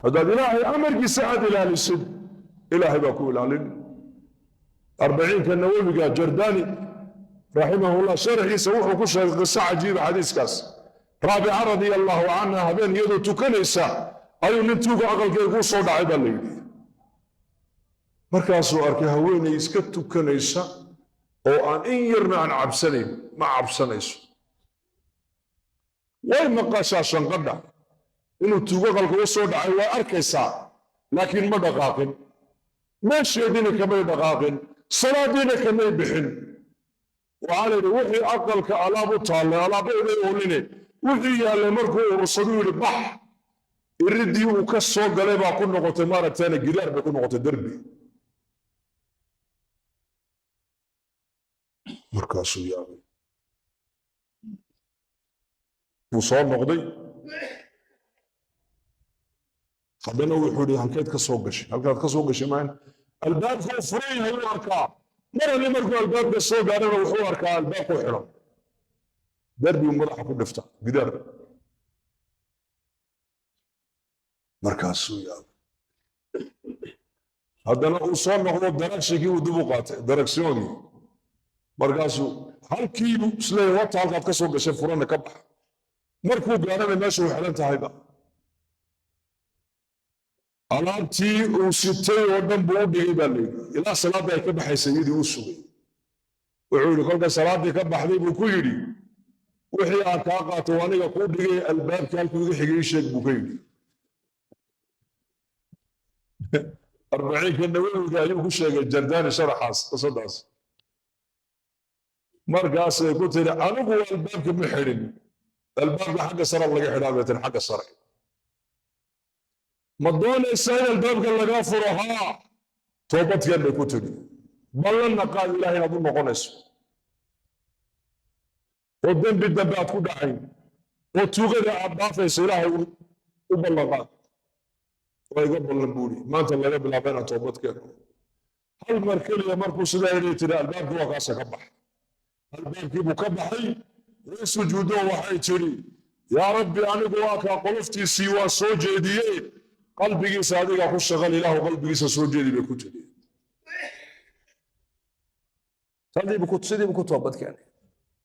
Haddaad Ilaahay amarkiisa aad ilaalisid, Ilaahay baa ku ilaalin. Arbaciinka Nawowiga, Jardani raximahullah, sharxiisa wuxuu ku sheegay qiso cajiiba xadiiskaas. Raabica radia allahu canha habeen iyadoo tukanaysa ayuu nin tuuga aqalkeeda kuu soo dhacay baa la yidhi. Markaasuu arkay haweeney iska tukanaysa oo aan in yarna aan cabsanayn. Ma cabsanayso, way maqashaa shanqadha inuu tuugo aqalka u soo dhacay, waa arkaysaa, laakiin ma dhaqaaqin, meesheediina kamay dhaqaaqin, salaadiina kamay bixin. Waxaa la yidhi wixii aqalka alaab u taallay, alaabba umay ooline, wixii yaallay markuu urursaduu yidhi bax, iridii uu ka soo galay baa ku noqotay, maaragtaana gidaar bay ku noqotay, derbi. Markaasuu yaabay, wuu soo noqday haddana, wuxuu yidhi halkeed ka soo gashay? Halkaad ka soo gashay maan albaabka uu furan yahay uu arkaa. Mar alle markuu albaabka soo gaarana wuxuu arkaa albaabku xidhan, derbigu madaxa ku dhifta gidaar. Markaasuu yaabay, haddana uu soo noqdo, daragshinkii uu dib u qaatay, daragsyoogii. Markaasuu halkiibuu isleeyahay wata halkaad ka soo gashay furanna ka baxa. Markuu gaarana meesha uu xidhan tahayba, alaabtii uu sitay oo dhan buu u dhigay baa layidhi, ilaa salaadda ay ka baxaysay iyadii uu sugay. Wuxuu yidhi kolka salaaddii ka baxday buu ku yidhi, wixii aan kaa qaato aniga kuu dhigay, albaabkii halkuu iga xigay ii sheeg buu ka yidhi. Arbaciinka Nawowiga ayuu ku sheegay Jardaani sharaxaas qisadaas. Markaasay ku tiri anigu albaabka ma xidhin, albaabka xagga sare laga xidhaa bay tiri. Xagga sare ma doonaysaa in albaabka lagaa furo? Haa, toobadkeen bay ku tiri, ballanna qaad Ilahay inaad u noqonayso oo dembi dambe aad ku dhacayn oo tuugada aad dhaafayso, Ilaahay u ballan qaad. Waa iga ballan buuri, maanta laga bilaaba inaad toobad keeno. Hal mar keliya markuu sidaa yidhi tiri albaabkii waa kaasa, ka bax. Albaabkii buu ka baxay, way sujuudo, waxay tidhi yaa Rabbi, anigu waa kaa qoloftiisii waa soo jeediye, qalbigiisa adigaa ku shaqal, Ilaahu qalbigiisa soo jeedi bay ku tidhi. Sidiibu ku toobad keenay.